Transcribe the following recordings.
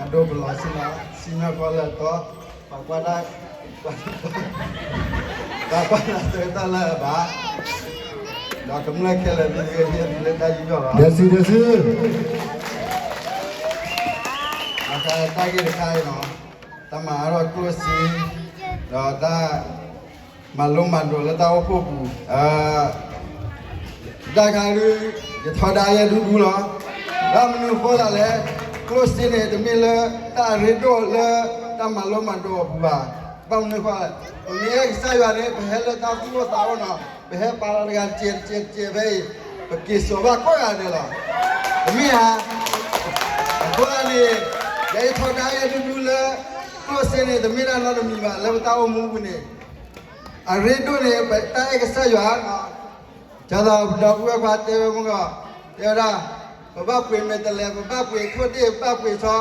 အဒိပလီၢ်ဆ့ၣ်နီၤ စံၣ်ညီၣ်ကွီၢ်လၢအတီ, ပှၤကွၢ်တၢ်, ပှၤကွၢ်တၢ်ဆၢကတီၢ်လၢအဘၣ်, ဒီးကမျၢၢ်ခဲလၢာ်သ့ၣ်တဖၣ်ဟ့ၣ်ဒုးလၢတၢ်ယူးယီၣ်လီၤ. ဒဲစံးဒဲစံး အတၢ်ဂ့ၢ်တခါအံၤနီၤ, တၢ်မၤအါထီၣ်ကျိၣ်စ့, ဒီးတၢ် မၤလိမၤဒိးလၢတၢ်အိၣ်ဖှိၣ်ပူၤ, တၢ်ခါဒုး ယထီဒါယဲၢ်ဒူဒူလီၤ. ဘၣ်မနုၤအဃိသးလဲၣ်, ကျိၣ်စ့န့ၣ် တမ့ၢ်လၢတၢ်အရ့ဒိၣ်လၢတၢ်မၤလိမၤဒိးအပူၤဘၣ်. ဘၣ်မနုၤအဃိလဲၣ်, ပမ့ၢ်အဲၣ်ကစၢ်ယွၤန့ၣ် ပဟဲလၢတၢ်သူၣ်အိၣ်သးအိၣ်နီၤ, ပဟဲပာ်လီၤတဂၤတကဲးတကဲးတကဲးဖဲအံၤ, ပက့ၤစိာ်ဘၣ်ကိးဂၤဒဲးလီၤ. တမ့ၢ်ဧါ. အဃိသတးန့ၣ် ယဲယထီဒါယဲၢ်ဒူဒူလၢ ကျိၣ်စ့န့ၣ် တမ့ၢ်တၢ်နီတမံၤဘၣ် လၢပတၢ်အိၣ်မူပူၤန့ၣ် အရ့ဒိၣ်န့ၣ် ပတၢ်အဲၣ်ကစၢ်ယွၤ, ကၢ်သိးပဒီပုၢ်ဝဲၢ်ခွါတဲဝဲမုၢ်ဂီၢ်, တဲဝဲဒၣ်, ပဘၣ်ပှ့ၤမဲာ်တဲးလဲး, ပဘၣ်ပှ့ၤထိၣ်ဒ့ၣ်, ပဘၣ်ပှ့ၤဆီ,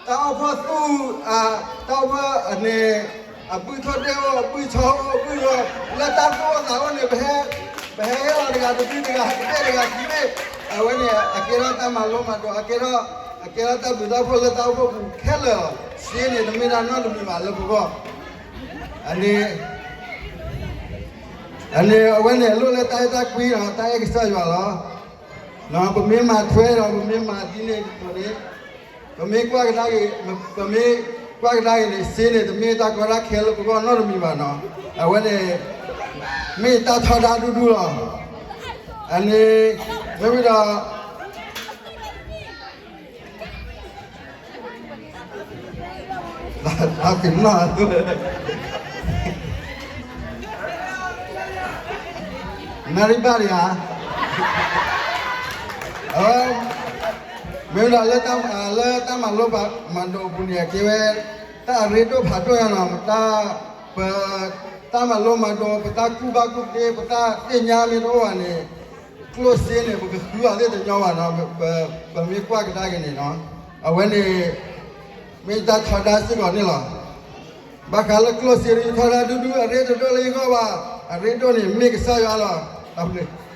တၢ်အိၣ်ဖှိၣ်သူၣ်, တၢ်အိၣ်ဖှိၣ်အန့ၣ်, အဘုၣ်ထိၣ်ဒ့ၣ်အိၣ်, အဘုၣ်ဆီအိၣ်, အဘုၣ်ဂီၤ, လၢတၢ်သူၣ်အိၣ်သးအိၣ်န့ၣ် ပဟဲ, ပဟဲဟ့ၣ်လီၤတဂၤတဘ့ၣ်တဂၤခံဘ့ၣ်, အဝဲန့ၣ် အကဲထီၣ်တၢ်မၤလိမၤဒိး, အကဲထီၣ်, အကဲထီၣ်တၢ်ဘျုးတၢ်ဖှိၣ်လၢတၢ်အိၣ်ဖှိၣ်ပူၤခဲလၢာ်လီၤ. စ့န့ၣ် တမ့ၢ်တၢ်နီတမံၤဘၣ်လၢပဂီၢ် အန့ၣ်, အန့ၣ် အဝဲန့ၣ်အလိၣ်လၢတၢ်အဲၣ်တၢ်ကွံနီၤ, တၢ်အဲၣ်ကစၢ်ယွၤလီၤ. ပမ့ၢ်မၤထွဲဒီး ပမ့ၢ်မၤဒ်န့ၣ်အသိးန့ၣ်, ပမ့ၢ်ကွၢ်ကဒါက့ၤ, ပမ့ၢ်ကွၢ်ကဒါက့ၤန့ၣ် စ့န့ၣ် တမ့ၢ်တၢ်ကီတၢ်ခဲလၢပဂီၢ်နီတမံၤဘၣ်နီၤ. အဝဲန့ၣ် မ့ၢ်တၢ်ထီဒါဒူဒူလီၤ. အန့ၣ် မ့ၢ်ဝံၤဒီး တၢ်ကနၣ်, နၣ်ရံၣ်ဘၣ်ဒံးဧါ. အဝဲ မ့ၢ်ဝဲဒၣ်လၢ လၢတၢ်မၤလိမၤဒိးအပူၤန့ၣ် အကဲဝဲ တၢ်အရ့ဒိၣ်ဖးဒိၣ်ညါနီၤ, ပတၢ်, ပတၢ်မၤလိမၤဒိး, ပတၢ်ကူၣ်ဘၣ်ကူၣ်သ့, ပတၢ်သ့ၣ်ညါမ့ၢ်တအိၣ်ဘၣ်န့ၣ် ကျိၣ်စ့န့ၣ် ပကဃုအီၤသ့ၣ်တညီဘၣ်နီၤ, ပမ့ၢ်ကွၢ်ကဒါက့ၤန့ၣ်နီၤ, အဝဲန့ၣ် မ့ၢ်တၢ်ထီဒါစ့ၢ်ကီးန့ၣ်လီၤ. ဘၣ်ဃးလၢကျိၣ်စ့ဒုး ထီဒါဒူဒူ အရ့တဒိၣ်လၢယဂီၢ်ဘၣ်, အရ့ဒိၣ်န့ၣ် မ့ၢ်ကစၢ်ယွၤလီၤ. တၢ်ဘျုး